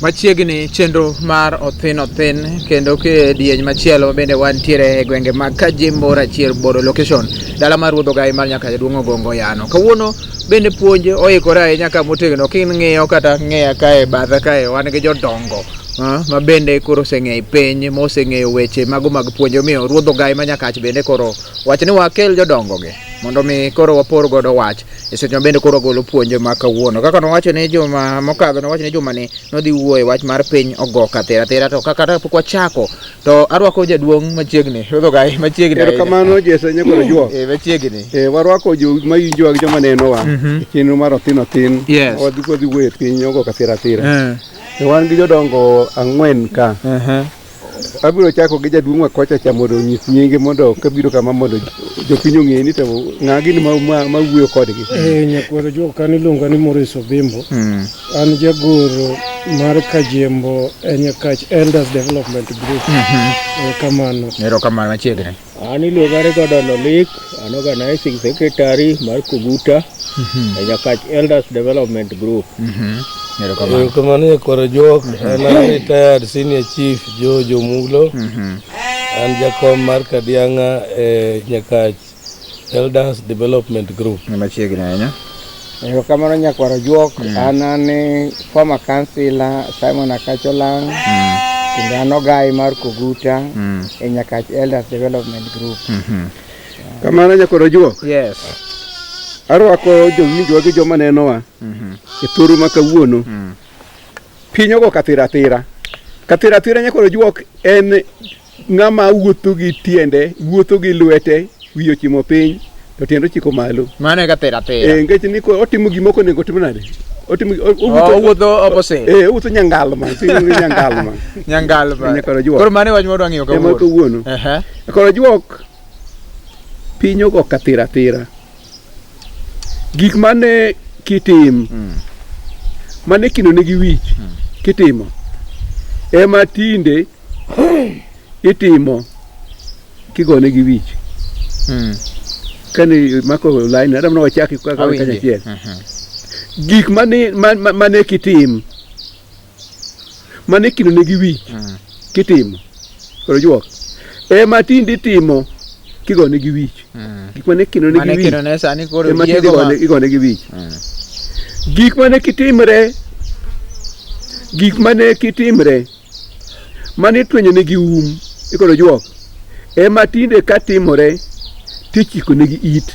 Machiegni chenro mar Othin Othin kendo kidieny machielo bende wantiere e gwenge mag Kajimbo Rachier Bodo location dala mar Ruodh Ogai mar nyaka jaduong' Ogongo Yano. Kawuono bende puonj oikore ahinya ka motegno king'iyo kata ng'iya kae batha kae wan gi jodongo ma bende koro oseng'eyo piny moseng'eyo weche mago mag puonj omiyo Ruodh Ogai ma Nyakach bende koro wach ni wakel jodongo gi mondo mi koro wapor godo wach e seche ma bende koro golo puonj ma kawuono. Kaka nowacho ni juma mokadho nowacho ni juma ni nodhi wuoyo e wach mar piny ogo kathira thira to kaka pok wachako to arwako jaduong' machiegni Ruodh Ogai machiegni ahinya. Erokamano Jesse Nyakwar Ojuok. Eh, machiegni. Eh, warwako jo mawinjowa gi joma nenowa e chenro mar Othin Othin. Yes. Wadhi wadhi wuoyo e piny ogo kathira athira. Eh, E, wan gi jodongo ang'wen ka. ehe. Abiro chako gi jaduong' ma kocha cha mondo onyis nyinge mondo kabiro kama mondo jopiny ong'e ni to ng'a gini ma wuoyo kodgi. Eh, Nyakwar Ojuok an iluonga ni Maurice Obimbo. An jagoro mar Kajembo e Nyakach Elders Development Group. Eh, kamano. Erokamano machiegni. An iluonga ni Gordon Olik, an organizing secretary mar Koguta e Nyakach Elders Development Group. Erokamano. Erokamano Nyakwar Ojuok, an a retired senior chief Joe Jomulo. An jakom mar Kadiang'a e Nyakach Elders Development Group. Ni machiegni ahinya. Erokamano Nyakwar Ojuok, an an former councillor Simon Akach Olang', kendo an ogai mar Koguta e Nyakach Elders Development Group. Kamano Nyakwar Ojuok. Yes. Arwako jowinjowa gi joma nenowa e thuru ma kawuono. Piny ogo kathira athira. Kathira athira Nyakwar Ojuok en ng'ama wuotho gi tiende, wuotho gi lwete, wiye ochimo piny to tiende ochiko malo. Mano e kathira athira. Eh, nikech ni otimo gima ok onego otim nade? Otimo Owuotho opposite. Eh, owuotho nyangalma, iluonge ni nyangalma. Nyangalma. Nyakwar Ojuok. Koro mano e wach mwadwa ng'iyo Ema kawuono. kawuono. Ehe. Nyakwar Ojuok, piny ogo kathira athira. Gik mane kitim, mane kino nigi wich kitimo, ema tinde itimo kigone gi wich. Kane mako line, adam wachaki kaka Awinji. kanyachiel. Gik mane mane kitim, mane kino nigi wich kitimo, koro juok, ema tinde itimo kigone gi wich. Gik mane kino nigi Mane wich kino ne sani koro ema tinde yiego ma igone gi wich. Gik mane kitimre, gik mane kitimre, mane itwenyo negi um, ikoro juok, ema tinde ka timore, tichiko negi it,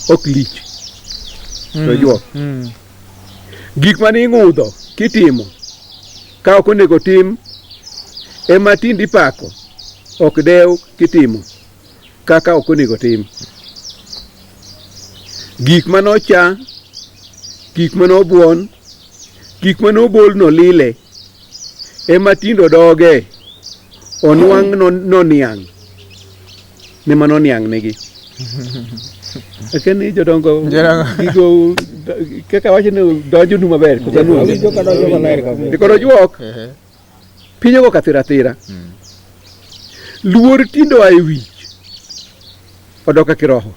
ok lich. To juok. Gik mane ing'udho kitimo, ka ok onego tim, ema tinde ipako, ok dew kitimo, kaka ok onego tim. Gik mane ocha, gik mane obuon, gik mane obol nolile, ema tinde odoge, onwang' noniang' ne mano niang' nigi. Akia ni jodongo Jodongo. gigo kaka wacho ni donjo nu maber koso nu. Awinjo ka donjo maler kabisa. Koro juok Ehe. piny ogo kathira athira. Luor tinde oa e wich odok e kiroho.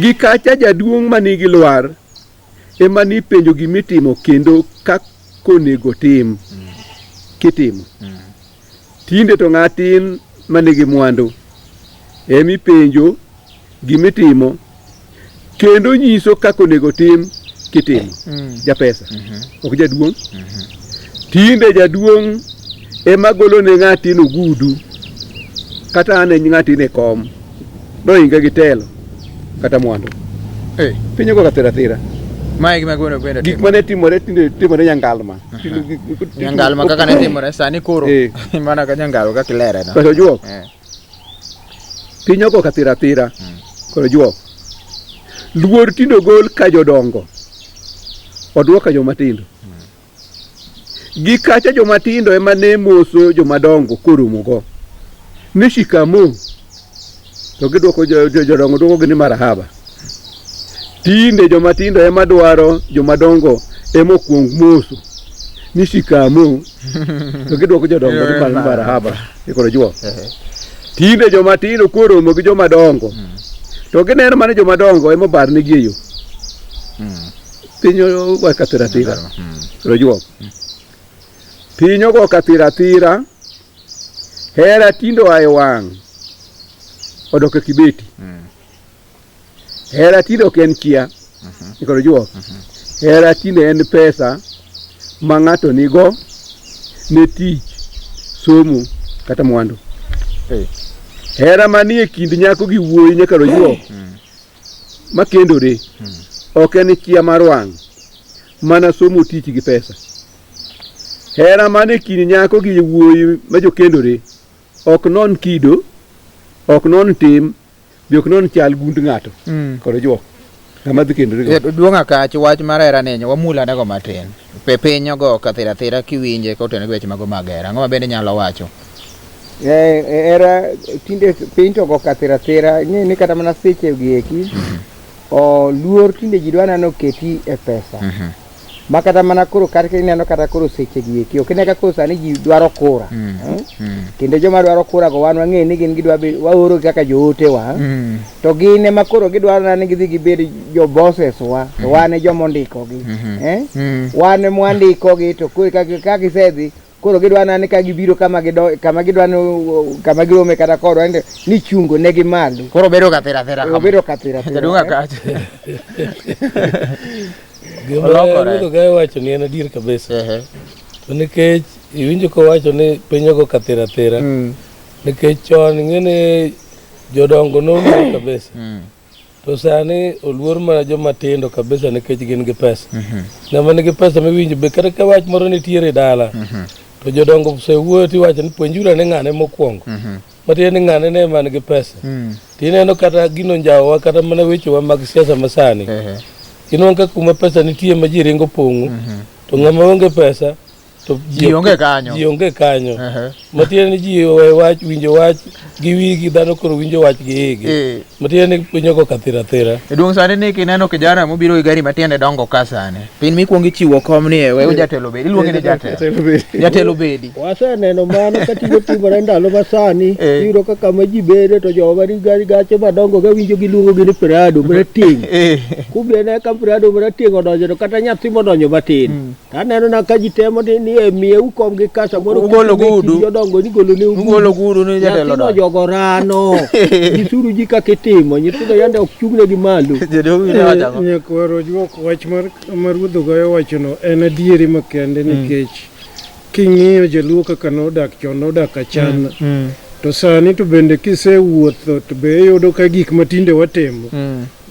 Gi kacha jaduong' manigi lwar ema nipenjo gimitimo kendo kaka onego tim kitimo. Tinde to ng'atin manigi mwandu emipenjo gimitimo kendo nyiso kaka onego tim kitimo. Japesa ok jaduong'. Tinde jaduong' ema golo ne ng'atin ogudu kata an e ng'atin e kom noinge gi telo kata mwandu. Eh, Piny ogo kathira athira. mae gima gweno bende Gik timo. mane timore tinde timore nyangalma. Tinde Nyangalma kaka ne timore sani koro Eh. mana ka nyangalma kaka ilere no. Koro juok. Eh. Piny ogo kathira athira. Koro juok. Luor tinde ogol ka jodongo. Oduok ka joma tindo. Gi kacha joma tindo ema ne moso joma dongo koromogo. Ni shikamoo. To gidwoko jodongo dwokogi ni marahaba. Tinde joma tindo ema dwaro joma dongo ema okuong moso. Ni shikamoo. To gidwoko jodongo ni marahaba. Koro juok. Tinde joma tindo koromo gi joma dongo. To gineno mana joma dongo ema obarnegi e yo. Piny ogo kathira thira. Rojuok. Piny ogo kathira thira. Hera tindo oa e wang' odok e kibeti. Hera tinde ok en chia. Ikoro juok. Hera tinde en pesa ma ng'ato nigo ne tich, somo kata mwandu. Hera manie kind nyako gi wuoyi nyaka rojuok makendore ok en chia mar wang' mana somo tich gi pesa. Hera manie kind nyako gi wuoyi ma jokendore ok non kido, ok non tim, be ok non chal gund ng'ato. Koro juok. Ng'ama dhi kendore go. Duong' akach wach mar hera ni wamul anego matin. Pe piny ogo kathira thira kiwinje kotenore gi weche mago mag hera. Ang'o ma bende inyalo wacho? Hera tinde piny to ogo kathira thira, ing'eyo ni kata mana seche gi eki, o luor tinde ji dwa neno oketi e pesa. Ma kata mana koro kata ineno kata koro seche gi eki, ok ine ka koro sani ji dwaro kura. Kendo joma dwaro kura go wan wang'eyo ni gin gidwa waoro gi kaka jootewa. To gin ema koro gidwaro na ni gidhi gibed jo bosses wa, to wan e joma ondikogi. Wan ema wandikogi to koro ka gisedhi koro gidwa na ni ka gibiro kama gido kama gidwa ni kama girome kata kodwa ni chungo negi malo. Koro bedo kathira thira kama. Obedo kathira thira. Jaduong' Akach. Gima Olokore. Ruoth Ogaye wacho ni en adier kabisa. To nikech iwinjo kowacho ni piny ogo kathira thira. Nikech chon ing'e ni jodongo noluor kabisa. To sani oluor mana joma tindo kabisa nikech gin gi pesa. Ng'ama nigi pesa miwinjo be kata ka wach moro nitiere e dala to jodongo osewuoyo tiwacho ni puonjuru ane ng'ane mokwongo. Matiende ni ng'ane ne man gi pesa. Tineno kata gino njawowa kata mana wechewa mag siasa masani. Inwang'o ka kuma pesa nitie ma ji ringo pong'o to ng'ama onge pesa to Ji onge kanyo. Ji onge kanyo. Matiende ni ji owe wach winjo wach gi wigi dhano koro winjo wach gi igi. Matiende ni piny ogo kathira thira. Jaduong' sani ni kineno kijana mobiro gi gari matiende dongo ka sani. Piny mikwongo ichiwo kom ni e we jatelo bedi. Iluonge ni jatelo. Jatelo bedi. Waseneno mano ka tinde timore ndalo masani. Iyudo ka kama ji bede to joma nigi gari gache madongo ka winjo giluongo gi ni Prado marateng'. Kumbe ne ka Prado marateng' odonjo to kata nyathi modonjo matin. Aneno na ka ji temo ni ni e miye ukom gi ka samoro Ugolo kik gudu. jodongo ni golo ne Ugolo gudu ni jatelo Nyathino donjo. jogo rano. Nyisuru ji kaka itimo. Nyithindo yande ok chung'ne gi malo. Jaduong' ine wacho ang'o? Nyakwar Ojuok, wach mar ma Ruoth Ogayo owachono en adieri makende nikech king'iyo jaluo kaka nodak chon nodak achana to sani to bende kisewuotho to be iyudo ka gik matinde watimo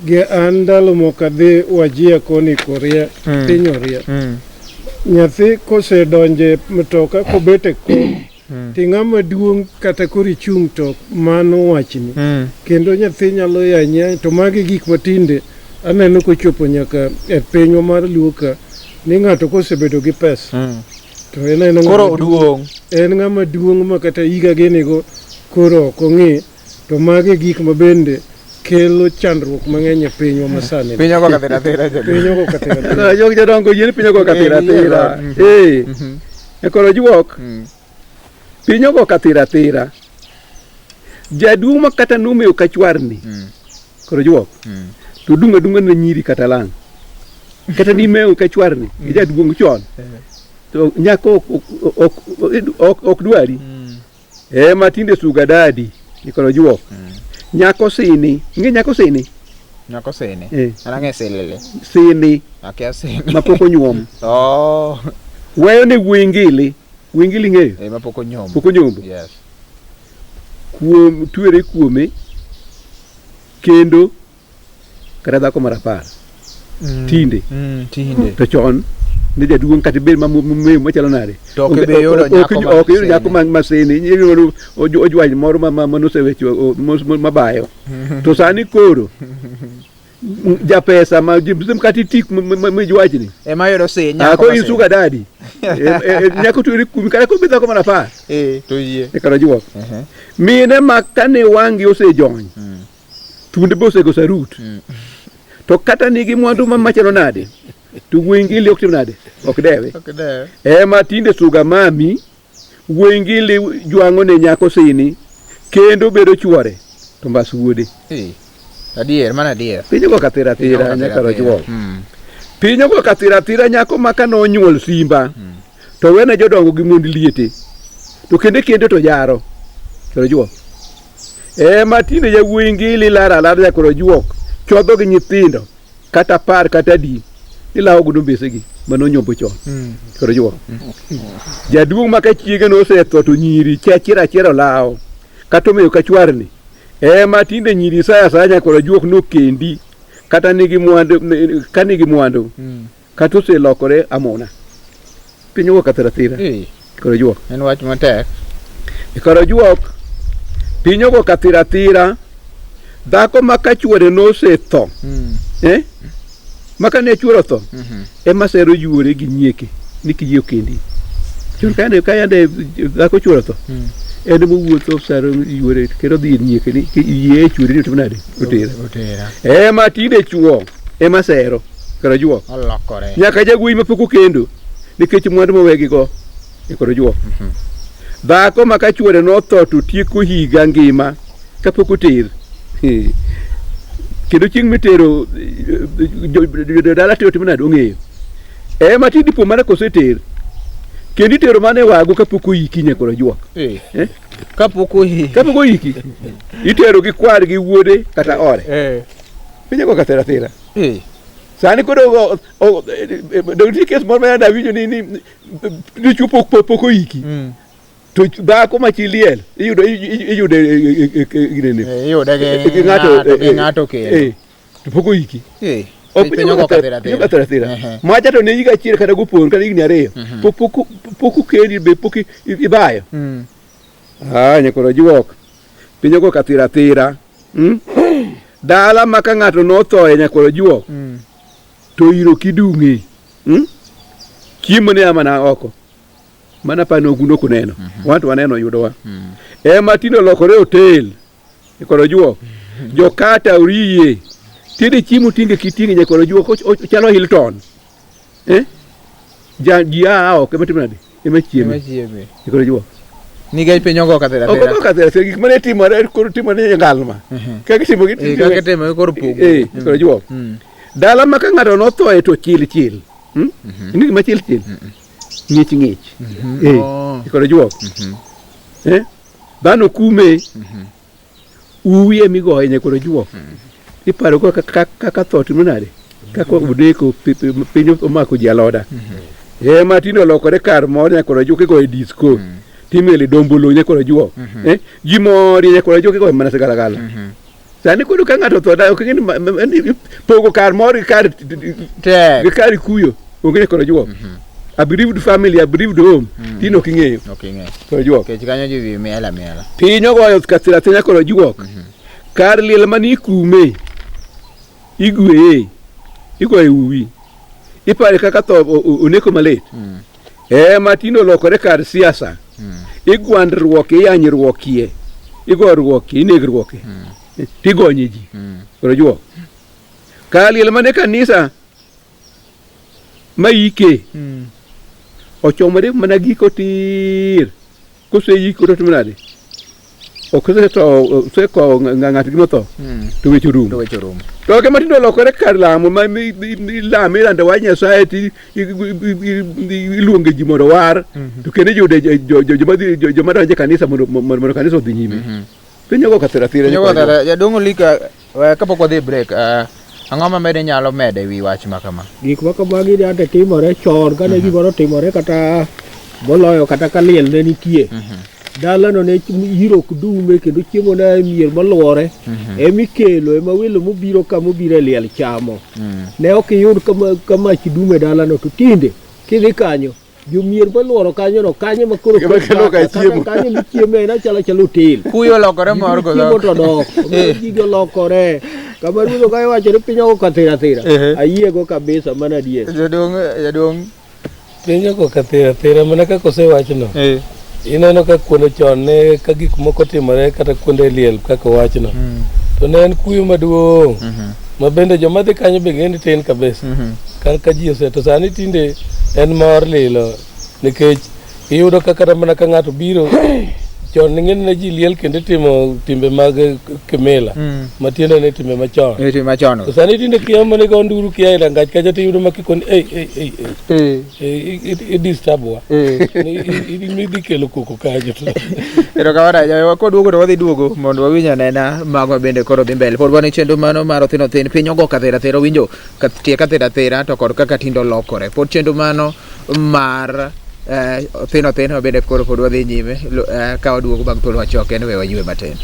gi an ndalo moko adhi Wajir koni Korea piny Oria nyathi kosedonje mtoka kobet e kom to ng'ama duong' kata koro ichung' to mano wachni kendo nyathi nyalo yanye to magi gik matinde aneno kochopo nyaka e pinywa mar Luo ka ni ng'ato kosebedo gi pesa to en en Koro ng'ama duong' oduong'. en ng'ama duong' ma kata higa ginigo koro ok ong'i to magi gik ma bende kelo chandruok mang'eny e pinywa masani. Piny ogo kathira thira jaduong'. Piny ogo kathira thira. Jok jodongo yien piny ogo kathira thira. Eh. E koro juok. Piny ogo kathira thira. Jaduong' ma kata nomewo ka chwarni. Koro juok. To dunga dunga ne nyiri kata lang'. Kata nimewo ka chwarni. Jaduong' chon. To nyako ok dwari. Ema tinde suga dadi ikoro juok. Nyako sini, ing'e nyako sini? Nyako sini. Eh. An ang'e silili. Sini Akia sini. mapok onyuom. Oh. Weyo ne wuoyi ngili, wuoyi ngili ing'eyo? Eh, mapok onyombo. Pok onyombo. Yes. Kuom twere kuome kendo kata dhako mar apar tinde Tinde. to chon ne jaduong' kata ibed mamew machalo nade To ok ibi yudo nyako ma ok yudo nyako sene. ma sene iyudo ojwany moro manosewecho mabayo to sani koro japesa ma kata itik mijwachni Ema yudo sin Ah, nyako koro ma in sin. suga dadi nyako tweri kuomi kata kobed dhako mar apar Eh, to yie. e kar ajuok mine ma kane wang'gi osejony thunde be osego sarut to kata nigi mwandu ma machalo nade to wuoyi ngili ok tim nade ok dewe Ok dewe. ema tinde suga mami wuoyi ngili jwang'o ne nyako sini kendo bedo chuore to mbas wuode Eh. Adier, mano adier. Piny ogo kathira thira nyaka rojuok. Piny ogo kathira athira nyako ma ka nonyuol simba to wene jodongo gi mond liete to kendo kendo to jaro koro juok. Ema tinde yawuoyi ngili lar alara nyakoro juok chodho gi nyithindo kata par kata adi ilawo godo mbesegi mane onyombo chon koro juok. Jaduong' ma ka chiege nosetho to nyiri chachier achier olawo kata omeyo ka chwarni ema tinde nyiri saya asaya nyakoro juok nokendi kata nigi mwandu ka nigi mwandu kata oselokore amona piny owuok athira thira koro juok En wach matek. koro juok piny owuok athira thira dhako ma ka chuore nosetho eh? ma ka ne chuore otho ema sero yuore gi nyieke ni kiyie okendi chon ka yande ka yande dhako chuore otho en mowuotho sero yuore kendo dhi ir nyieke ni yie chuore ni otim nade otera Otera. ema tinde chuo ema sero koro juok Olokore. nyaka jawuoyi mapok okendo nikech mwandu mowegigo e koro juok dhako ma ka chuore notho to tieko higa ngima kapok oter kendo chieng' mitero jodala tero timo nade ong'eyo ema tinde dipo mana koseter kendo itero mana e wago kapok oiki nyakoro juok Eh? Kapok oiki. Kapok oiki itero gi kwar gi wuode kata ore piny ogo kathira thira sani koro dong nitie kes moro ma yande awinjo ni dichwo pok pok oiki to dhako ma chi liel iyudo iyudo ginene Iyude gi ng'ato gi ng'ato kendo. to pok oiki Ok piny ogo kathira thira kathira thira macha to ne higa achiel kata gopon kata higni ariyo pok pok pok okendi be pok ibayo ah nyakoro juok piny ogo kathira thira dala ma ka ng'ato nothoe nyakoro juok to iro kidung'e chiemo ne a mana oko mana pano ogundo kuneno wan to waneno yudowa ema tinde olokore hotel nyakoro juok jokata oriye tinde chiemo tinge kiting'e nyakoro juok ochalo Hilton eh ja ji a oko ema timo nade ema chieme nyakoro juok Nikech piny ogo kathira thira. Ogo kathira thira gik mane timore koro timore e ngalma. Kaka itimo gi kaka itimo koro pogo. Koro juok. Dala ma ka ng'ato nothoe to chil chil. Ing'e gima chil chil? Ng'ich ng'ich. Koro juok. Dhano kume. Uwi emigoye nyakoro juok. Iparo kaka kaka tho timo nade? Kaka odeko piny omako ji aloda. Ema tinde olokore kar mor nyakoro juok igoye disco. Timiele dombolo nyakoro juok. Ji mor nyakoro juok igoye mana sigalagala. Sani koro ka ng'ato otho ok ing'e ni pogo kar mor gi kar tek gi kar kuyo onge nyakoro juok. A bereaved family, a bereaved home, tinde ok ing'eyo. Ok ing'eyo. Koro juok. Nikech kanyo ji dhi miel amiela. Piny ogoyo kathira athira koro juok. Kar liel mane ikume, igweye, igoye uwi. Ipare kaka tho oneko malit. Ema tinde olokore kar siasa. Igwandruok, iyanyruokie, igoruokie, inegruokie. Tigonye ji. Koro juok. Kar liel mane kanisa maike ochomore mana giko tir koseyiko to timo nade ok osetho osekowo ng'at gima otho to weche orumo To weche orumo. to ok ema tinde olokore kar lamo ma ilame ilando wach Nyasaye ti iluonge ji mondo war to kendo iyude joma joma donjo e kanisa mondo mondo kanisa odhi nyime piny ogo kathira thira Nyoko thara jaduong' Olika kapok wadhi e break ang'o ma bende inyalo medo e wi wach ma kama? Gik ma kamagi yande timore chon kane gimoro otimore kata moloyo kata ka liel ne nitie. Dalano ne iro ok dume kendo chiemo ne a e mier moluore emikelo ema welo mobiro ka mobiro e liel chamo. Ne ok iyud ka mach dum e dalano to tinde kidhi kanyo jomier moluoro kanyono kanyo ma koro Ema kelo ka chiemo. kanyo michieme en achala achala otel. Kuyo olokore mor koso? Chiemo to dok. Omiyo gigo olokore. Kama ruodh ogayo wacho ni piny ogo kathira thira. Ayiego kabisa mano adier. Jaduong' jaduong' Piny ogo kathira thira mana kaka osewachno. Ineno ka kuonde chon ne ka gik moko timore kata kuonde liel kaka owachno. To ne en kuyo maduong' ma bende joma dhi kanyo be ng'e ni tin kabisa. Kar ka ji ose to sani tinde en mor lilo nikech iyudo ka kata mana ka ng'ato biro Chon ing'eni ne ji liel kendo itimo timbe mag kimila Mm. matiende ni timbe machon. E timbe machon. To sani tinde kia mana go nduru kia e rangach kacha tiyudo ma kikoni ei ei ei ei Eh. i disturb wa. Eh. Ni idhi kelo koko kanyo. Erokamano ahinya. Kwaduogo to wadhi duogo mondo wawinj anena mago bende koro dhi mbele. Pod wan e chenro mano mar Othin Othin. Piny ogo kathera thera winjo tie kathera thera to kod kaka tindo lokore. Pod chenro mano mar eh, Othin Othin ma bende koro pod wadhi nyime ka waduogo bang' thuolo machuok en we waywe matin.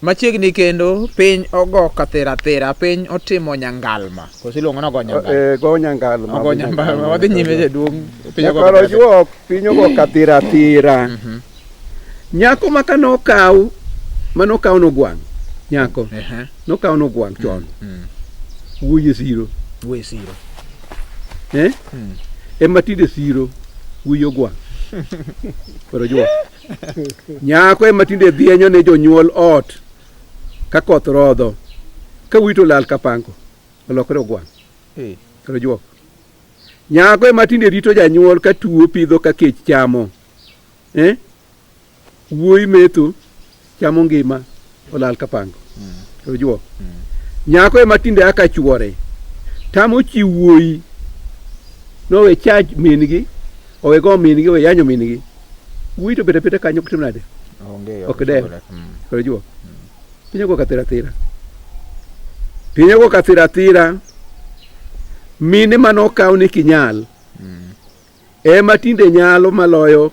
Machiegni kendo piny ogo kathira thira, piny otimo nyangalma. Koso iluongo ni ogo nyangalma? Eh, go nyangalma. Ogo nyangalma. Wadhi nyime jaduong'. Piny ogo Nyakoro kathira thira. juok, piny ogo kathira thira. Nyako ma ka nokaw, ma nokaw nogwang'. Nyako. Ehe. Nokaw nogwang' chon. Mm. Wuoyi e siro. Wuoyi e siro. Eh? Mm. Ema tinde siro, wuoyi ogwang'. Koro juok. Nyako ema tinde dhienyo ne jonyuol ot ka koth rodho. Ka wuoyi to olal kapango, olokore ogwang'. Eh. Koro juok. Nyako ema tinde rito janyuol ka tuo pidho ka kech chamo. Eh? Wuoyi metho chamo ngima olal kapango. Koro juok. Nyako ema tinde aka chuore. Tamo chi wuoyi. Nowe chach min-gi, owe go min-gi, owe yanyo min-gi. Wuoyi to bet abeta kanyo ok tim nade? Onge. Ok dew. Koro juok. Piny ogo kathira thira. Piny ogo kathira thira. Mine mane okaw ni kinyal. Ema tinde nyalo maloyo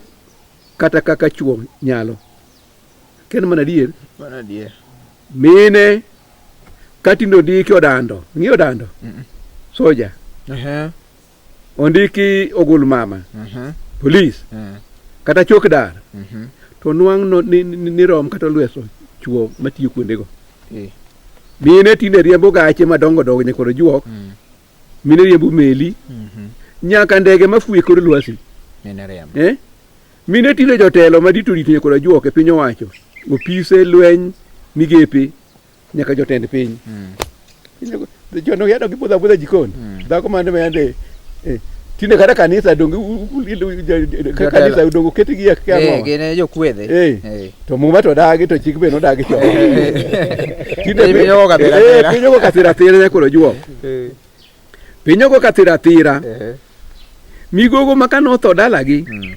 kata kaka chuo nyalo. Ken mana adier. Mana adier. Mine ka tinde ondiki odando. Ing'eyo odando? Soja. Ehe. Ondiki ogul mama. Mhm. Polis. Mm. Kata chok dar. Mhm. To nwang' no ni, ni, ni rom kata olweso chuo matiyo kuondego. Eh. Mine tinde riembo gache madongo dongo nyakoro juok. Mm. Mine riembo meli. Mhm. Nyaka ndege mafuyo e kor lwasi. Mine riembo. Eh? Mine tinde jotelo madito rito nyakoro juok e piny owacho. Opise, lweny, migepe, nyaka jotend piny. Mm. Jono yado gi budho abudha jikon. Dhako mane ma yande eh, tinde kata kanisa donge Jotelo. kanisa donge oketgi e Eh, kang'o. gin e jokwedhe. Eh. Eh. To muma to dagi to chik be nodagi chon. Tinde Piny ogo kathira eh, thira. piny ogo kathira thira nyakoro juok. Eh. Piny ogo kathira thira. Eh. Migogo ma kane otho dalagi Mm.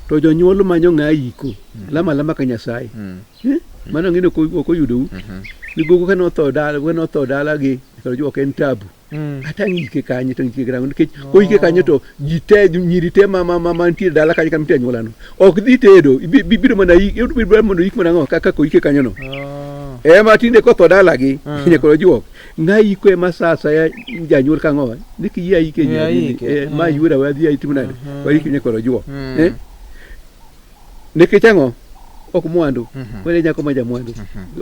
to jonyuol manyo ng'a iko. Lama alama ka Nyasaye. Mm. Eh? Mano ng'ino ok oyudou. Mhm. Migogo kane otho dala, kane otho dalagi to juok en tabu. Mm. Kata ng'ike kanye to ng'ike karang'o nikech koike kanyo to ji te nyiri te ma ma ma mantie dala kanyo kama nitie anyuolano ok dhi tedo ibiro mana ik ibiro mondo ik mana ang'o kaka koike kanyo no Oh. ema tinde kotho dalagi Mm. nyakoro juok ng'a iko ema sa asaya janyuol kang'o ni kiyie aike Yie nyadini aike. eh, ma yuora wadhi aitim nade waiki nyakoro juok Mm. eh? nikech ang'o ok mwandu Mhm. wene nyako ma jamwandu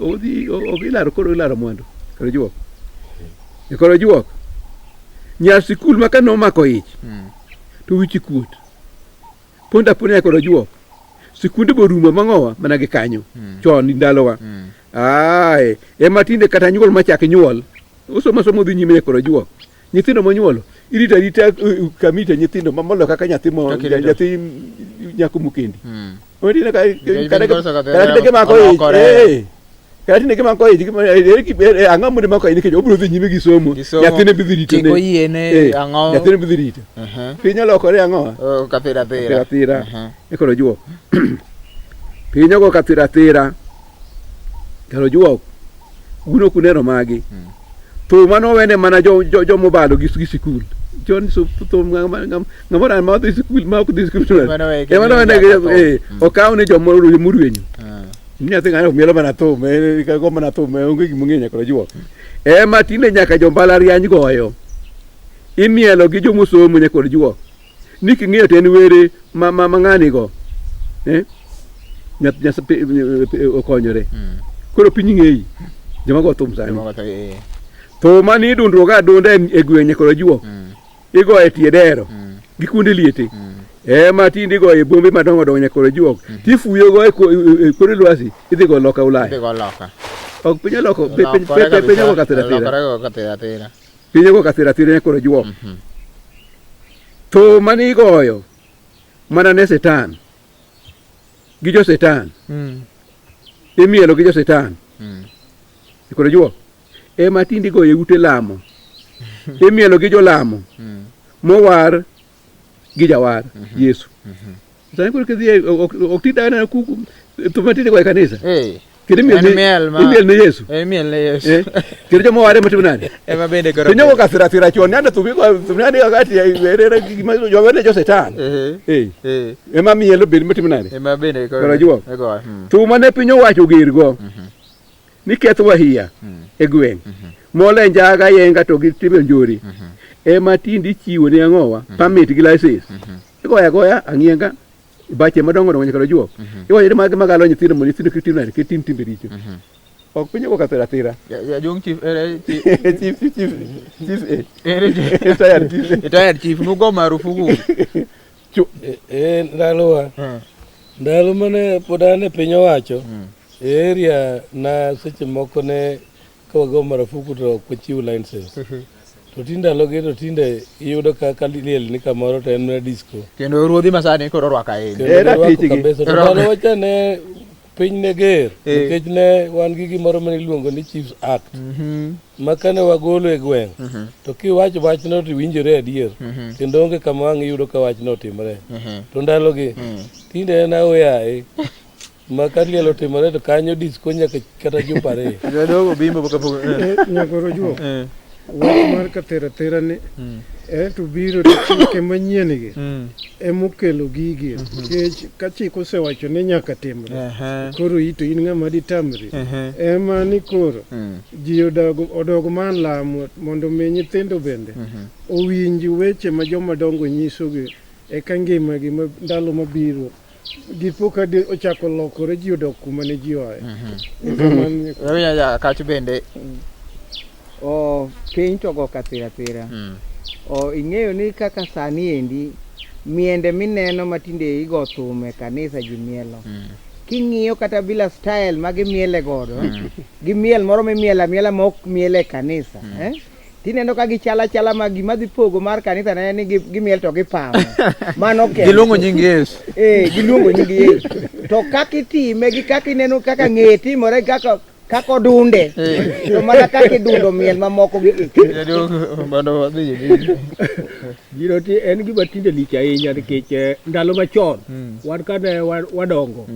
odhi ok ilaro koro ilaro mwandu koro juok koro juok nyar sikul ma kane omako ich Mm. to wich kuot ponda aponda nyaka koro juok sikunde borumo mang'owa mana gi kanyo Mm. chon ndalowa Mm. ae ema tinde kata nyuol machak nyuol osomo somo dhi nyime nyaka koro juok nyithindo monyuolo irito arita kamite nyithindo ma moloyo kaka nyathi mo Kaka irito. nyathi nyako mokendi Mm. Owinjo ka Nikech kata piny koro osekathore, kata tinde gimako ich olokore. eh, kata tinde gimako ich ere ki- ere- ang'o mondo imako ich nikech obiro dhi nyime gi somo Gi somo. nyathine bidhi rito Chik ne oyiene Eh, ang'o? nyathine bidhi rito Mhm. piny olokore ang'o Oh, kathira thira. athira athira Mhm. ekoro juok piny ogo kathira athira karo juok un ok uneno magi thum mane owene mana jo jo jomobalo gi gi sikul John so thum ng'ama ng'ama ng'ama ma dhi sikul ma ok dhi sikul to Ema nowe ema nowene nyaka thum. eh okaw ni joma morwenyo Mm. nyathi ng'ano mielo mana thum eh, ka go mana thum eh, onge gima ong'eyo nyaka ojuok ema tinde nyaka jombalariany goyo imielo gi jomosomo nyaka ojuok ni king'eyo to en were ma ma ma ng'ani go eh nyath nyath okonyore Mm. koro piny ng'eyi joma go thum sani Joma go thum, eh. thum mani idundruok adunda e e gweng' nyaka ojuok Mm. igoyo e tie dero Mm. gi kuonde liete Mm. Ema tinde igoyo e bombe madongo dongo nyaka koro juok. Tifuyo go e kor lwasi idhi go loka Ulaya. Idhi go loka. Ok piny oloko piny ogo kathira thira. Olokore go kathira thira. Piny ogo kathira thira nyaka koro juok. Thum mane igoyo mana ne Setan gi jo Setan. Imielo gi jo Setan. Koro juok. Ema tinde igoyo e ute lamo. Imielo gi jolamo. Mowar gi jawar Yesu. Sani koro kidhi e- ok ti dana kuku thum ma tinde igoyo e kanisa. Kendo imiel En ne- miel ma- imiel ne Yesu. En miel ne Yesu. Kendo joma owar ema timo nade? Ema bende koro. Piny ogo kathira thira chon yande thum igoyo thum yande wakati ere gima jower ne jo Setan. Ema mielo bed matimo nade? Ema bende koro. Koro juok. Igoyo. Thum mane piny owacho ogergo ni ketho wahia e gweng'. Mole njaga yenga to gi timbe njori. Ema tinde ichiwo ne ang'owa permit gi license. Igoyo agoya ang'ienga bache madongo dongo nyaka juok. Iwacho ni magi magalo nyithindo mondo nyithindo kik tim nade kik tim timbe richo. Ok piny ogo kathira thira. Jaduong' chief ere chief Chief chief chief chief ere chief Retired chief. Retired chief nugo marufuku. Ndalowa ndalo mane pod an e piny owacho e area na seche moko ne ka wago marufuku to ok wachiw license. To tinde ndalogi to tinde iyudo ka ka liel ni kamoro to en mana disco. Kendo ruodhi masani koro orwako ahinya. Kendo girwako kabisa. To ndalo wacha ne piny ne ger nikech ne wan gi gimoro mane iluongo ni Chiefs Act ma kane wagolo e gweng' to kiwacho wachno to winjore adier kendo onge kama wang' iyudo ka wachno otimore. To ndalogi tinde en aoyaye ma ka liel otimore to kanyo disco nyaka kata jumbe ariyo. Jadogo bimbo kapok. Nyakoro juok. Wach mar kathera thera ni to biro to chike manyien gi emokelo gigi nikech ka chik osewacho ni nyaka timre koro ito in ng'ama ditamri ema ni koro ji odog man lamo mondo mi nyithindo bende owinj weche ma joma dongo nyisogi eka ngimagi ma ndalo mabiro gipo ka ochako lokore ji odok kuma ne ji oaye. Kacho bende Piny to go kathira thira. Ing'eyo ni kaka sani endi miende mineno matinde igo thum e kanisa ji mielo. King'iyo kata bila style ma gimiele godo, gi miel moro mimielo amiela ma ok miel e kanisa. Tineno ka gichala chala ma gima dhi pogo mar kanisa ne ni gimiel to gipamo. Mano kende. Giluongo nying Yesu. Giluongo nying Yesu. To kaka itime gi kaka ineno kaka ng'eye timore kaka odunde. To mana kaka idundo miel mamoko gi. Gino ti en gima tinde lich ahinya nikech ndalo machon wan kane wadongo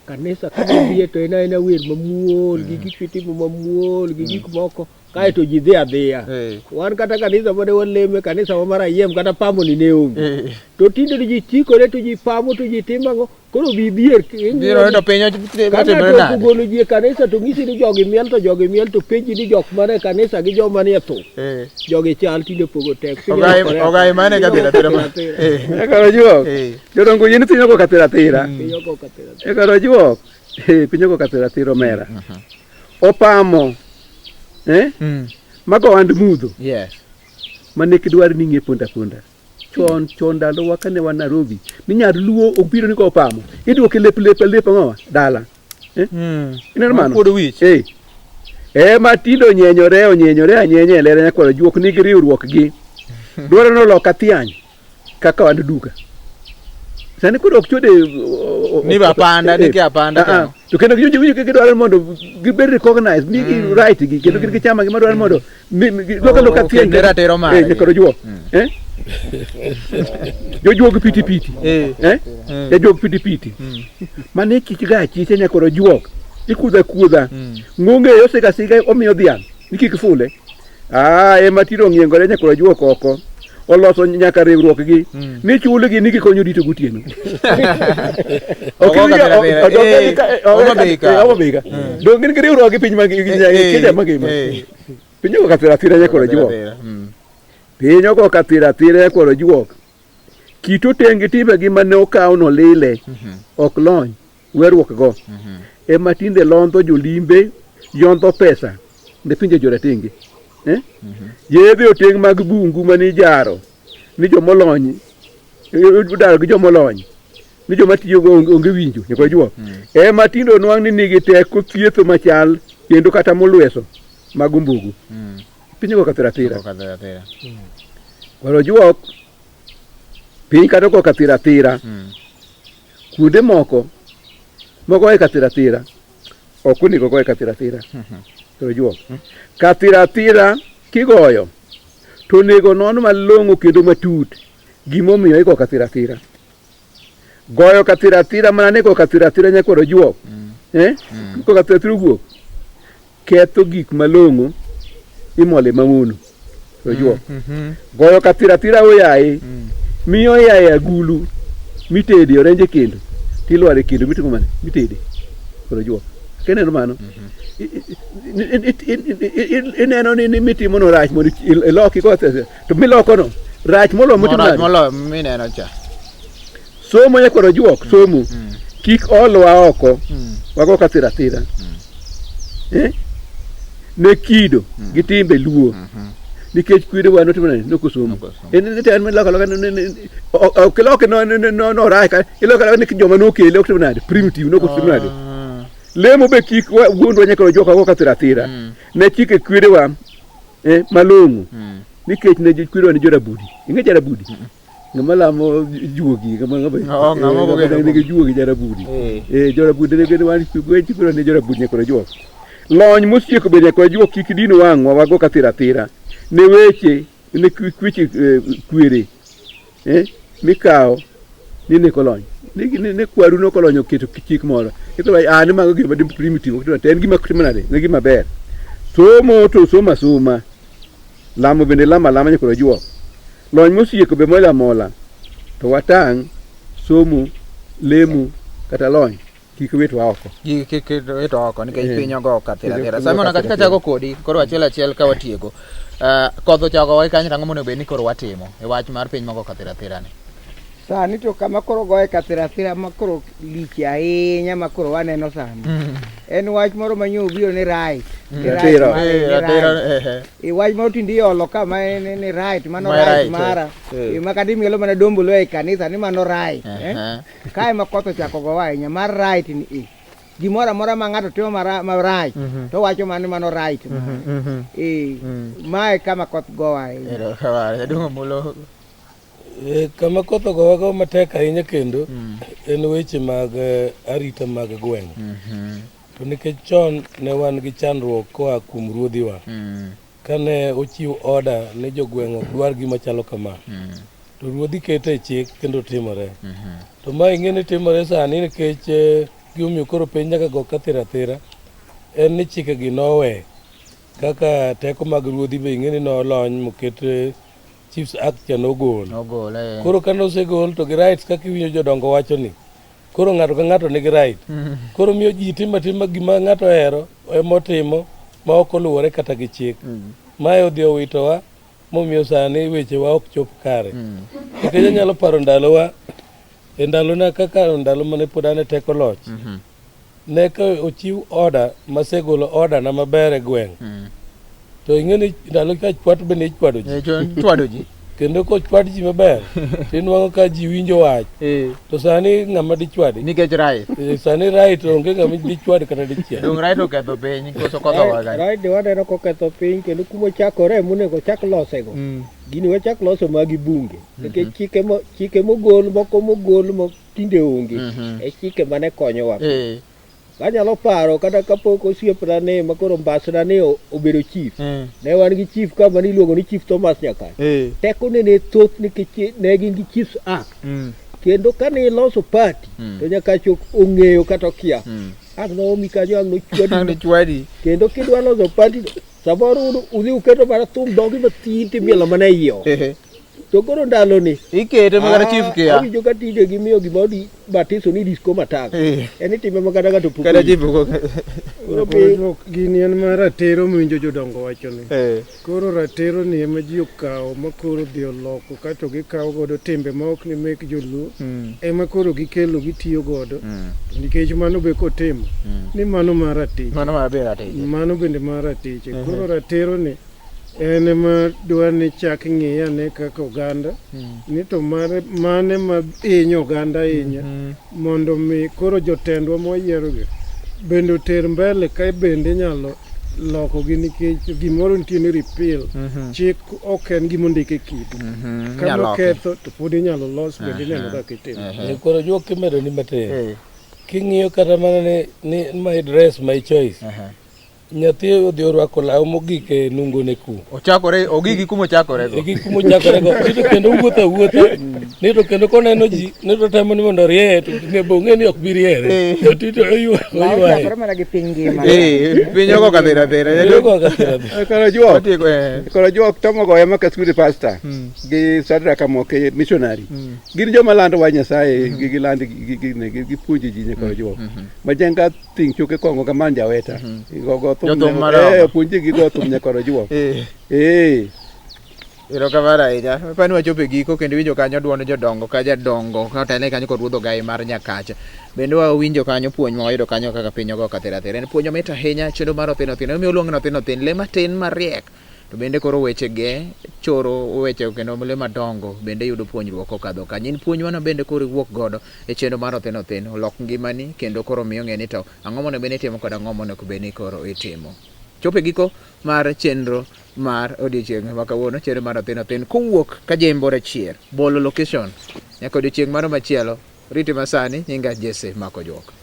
kanisa kane dhiye to en aena wer mamuol gi gik mitimo mamuol gi gik moko kaeto ji dhi adhiya. Wan kata kanisa mane waleme kanisa wa mar Ayiem kata pamo ni ne onge. To tinde ji chikore to ji pamo to ji timo ang'o koro bi dhier. Biro to piny otimore nade? Ogolo ji e kanisa to ng'isi ni jogi miel to jogi miel to penji ni jok mane e kanisa gi joma nie thum. Jogi chal tinde pogo tek. Ogai mane kathira thira ma. Nyakoro juok. Jodongo yien piny ogo kathira thira. Nyakoro juok. Piny ogo kathira thira omera. Opamo. Mago and mudho. Yes. Mane kidwar ni ng'e ponda ponda. Chon chon ndalo wa kane wan Nairobi, ni nyar Luo obiro ni kopamo. Iduoke lep lep lep ang'owa dala. Ineno mano? Kuodo wich. Ema tinde onyenyore onyenyore anyenye e lera nyakwaro juok nigi riwruok gi. Dwaro ni oloka thiany kaka wan duka. Sani koro ok chode Ni apanda, ni ki apanda. To kendo giwinjo winjo gidwaro mondo gibed recognized, migi right gi kendo gin gi chama gi madwaro mondo loka loka thiany. Oked ratiro margi. Nyakwaro juok. Jojuog piti piti. Jajuog piti piti. Mane chich ga achicha nyakwaro juok. Ikudha kudha. Ng'onge osiga siga omiyo dhiang' ni kik fule. Ema tinde ong'iengore nyakwaro juok oko. Oloso nyaka riwruok gi. Ni chulgi ni gikonyo rito gotieno. Dong gin gi riwruok gi piny Kenya mangima. Piny ogo kathira thira nyakwaro juok. Piny ogo kathira thira nyakwaro juok. Kit otenge timbegi mane okaw no lile. Ok lony. Weruok go. Ema tinde londho jolimbe yondho pesa ne pinje joratenge. Yedhe oteng' mag bungu mane ijaro ni jomolony Udaro gi joma olony ni joma tiyogo onge winjo nyaka juok. Ema tinde onwang' ni nigi teko thietho machal kendo kata molweso mag ombugu. Piny ogo kathira thira. Kathira thira. Koro juok piny kata ogo kathira thira. Kuonde moko mogoye kathira thira ok onego goye kathira thira. Koro juok. Kathira thira kigoyo to onego non malong'o kendo matut gimomiyo igo kathira thira. Goyo kathira thira mana ni go kathira thira nyakwaro juok. Eh? Go kathira thira guok. Ketho gik malong'o imole mamono. To juok. Goyo kathira thira oyaye. Miyo yaye agulu mitede orenje kendo. Tilware kendo mitimo mane mitede. Koro juok. Kineno mano. Ineno ni mitimo no rach mondo iloki go to miloko no rach moloyo motimo Rach nade? moloyo mineno cha. Somo nyakwaro juok somo. Kik olwa oko. Wago kathira thira. Eh? Ne kido gi timbe luo. Nikech kwerewa notimo nade? Nokosomo. Nokosomo. En en en loko loka ok iloke no no no no rach ka iloke loka ni joma nokele ok timo nade? Primitive nokotimo nade? Lemo be kik wuondwa nyakwaro juok wago kathira thira. Ne chike kwerewa malong'o. Nikech ne kwerewa ni jorabudi. Ing'e jarabudi? Ng'ama lamo juogi, ng'ama ng'ama Oh, ng'ama ng'ama ogeno nigi juogi jarabudi. Eh. Eh, jorabudi ne gin wan kwerewa ni jorabudi nyakwaro juok. Lony mosieko be nyakwaro juok kik din wang'wa wago kathira thira. Ne weche ne kweche kwere mikawo ni neko lony. Ni kwaru nokolony oketo chik moro. Ikoro ah ni mago gima primitive ok to en gima timo nade? En gima ber. Somo to somo asoma. Lamo bende lamo alama nyakwaro juok. Lony mosieko be mola mola. To watang' somo, lemo kata lony kik witwa oko. Gigi kik wito oko nikech piny ogo kathira Piny thira. ogo Simon kathira kata thira. kachako kodi koro achiel achiel ka watieko. Koth ochako wae kanyo to ang'o monego bed ni koro watimo e wach mar piny mogo kathira thira ni? Sani to kama koro goye kathira thira ma koro lich ahinya ma koro waneno sani. En wach moro ma nyo obiro ni right. Ni right Ratiro. mare, ni Ratiro, right. E wach moro tinde iolo ka ma en ni right, mano Ma right right, mara. eh. E ma kata imielo mana dombolo e kanisa ni mano right. Eh? Ehe. Kae ma koth ochako gowa ahinya mar right ni e. Gimoro amora ma ng'ato timo marach to wacho mana ni mano right mare. Eh, mae kama koth gowa ahinya. Erokamano. Jaduong' Omulo. Kama koth ogowago matek ahinya kendo en weche mag arita mag gweng'. To nikech chon ne wan gi chandruok koa kuom ruodhiwa. Kane ochiw order ni jogweng' ok dwar gima chalo kama, to ruodhi kete e chik kendo timore. To ma ing'e ni timore sani nikech gimomiyo koro piny nyaka go kathira thira en ni chike gi nowe kaka teko mag ruodhi be ing'e ni nolony moket Chiefs Act cha nogol. Nogol, eh. Koro kane osegol to gi rights kaka iwinjo jodongo wacho ni koro ng'ato ka ng'ato nigi right. Koro miyo ji timo atima gima ng'ato ohero ema otimo ma ok oluwore kata gi chik. Mae odhi owitowa momiyo sani wechewa ok chop kare. Nikech anyalo paro ndalowa e ndalona kaka ndalo mane pod an e teko loch. Ne ka ochiw order masegolo order na maber e gweng'. To ing'e ni ndalo ka chwat bende ichwado ji. Chwado ji. Kendo kochwad ji maber to inwang'o ka ji winjo wach. To sani ng'ama dichwadi? Nikech right. Sani right onge ng'ama dichwad kata dichiel. Dong' right oketho piny koso kotho wa kanyo. Right waneno koketho piny kendo kuma ochakore monego ochak losego. Gini wachak loso magi bunge. Nikech chike mogol moko mogol mo tinde onge. E chike mane konyowa. Anyalo paro kata kapok osiepna ni makoro mbasna ni obedo chief. Ne wan gi chief ka mane iluongo ni Chief Thomas Nyakach. Teko ne ne thoth nikech ne gin gi Chiefs Act. Kendo kane iloso party to Nyakach ok ong'eyo kata okia. Ang' noomi kanyo ang' nochwadi. Kendo kidwa loso party samoro udhi uketo mana thum dhogi mathin timielo mana e iye. To koro ndalo ni ikete ma kata chief kia. Awinjo ka tinde gimiyo gima di batiso ni disco matanga. En itime ma kata ng'ato pok. Kata chief pok. Koro gini en mar ratiro mowinjo jodongo wacho ni. Koro ratiro ni ema ji okawo ma koro dhi oloko kato gikawo godo timbe ma ok ni mek joluo ema koro gikelo gitiyo godo nikech mano be kotimo ni mano mar ratich. Mano mar be ratich. Mano bende mar ratiche. Koro ratiro ni En ema dwa ni chak ng'i ane kaka oganda ni to mare mane ma hinyo oganda ahinya mondo mi koro jotendwa mwayierogi bende oter mbele ka bende inyalo lokogi nikech gimoro nitie ni repeal chik ok en gima ondik e kidi kama Inyalo loke. oketho to pod inyalo los bende ineno kaka itimo Eh, Koro juok kimedo ni matin. King'iyo kata mana ni, ni my dress my choice. Nyathi odhi orwako law mogik e nungone ku. Ochakore ogigi kuma ochakore go. E gik kuma ochakore go. Ni to kendo owuotho awuotha. Ni to kendo koneno ji, ni to temo ni mondo orieye to ng'e bo ong'e ni ok bi riere. To ti to Law oywaye. chakore mana gi piny ngima. Eh, piny ogo kadhira dhira. Ogo kadhira dhira. Koro juok, Watieko, eh. koro juok tomo goya maka skudi pastor gi Shadrack Amoke missionary. Gin joma lando wach Nyasaye, gi giland gi gi gi gipuonjo ji nyaka juok. Majenga ting' choke kong'o ka man jaweta. Go go thum. Jothum ne- maromo. Eh, puonj ji gi go thum nyakoro juok. Eh. Eh. Erokamano ahinya. Pani wachopo e giko kendo iwinjo kanyo duond jodongo ka jadongo ka otelne kanyo kod ruodh ogayi mar Nyakacha. Bende wawinjo kanyo puonj ma wayudo kanyo kaka piny ogo kathira thira. En puonj mamit ahinya chenro mar othin othin. Omiyo oluong ni othin othin, le matin mariek. To bende koro weche ge choro weche kendo le madongo bende yudo puonjruok kokadho kanyo. In puonj mano bende koro iwuok godo e chenro mar othin othin. Olok ngimani kendo koro miyo ng'e ni to ang'o monego bed ni itimo kod ang'o monego bed ni koro itimo. Chopo e giko mar chenro mar odiechieng' ma kawuono, chenro mar othin othin kowuok Kajembo Rachier, Bolo location. Nyaka odiechieng' mano machielo, rite masani, nyinga Jesse Makojuok.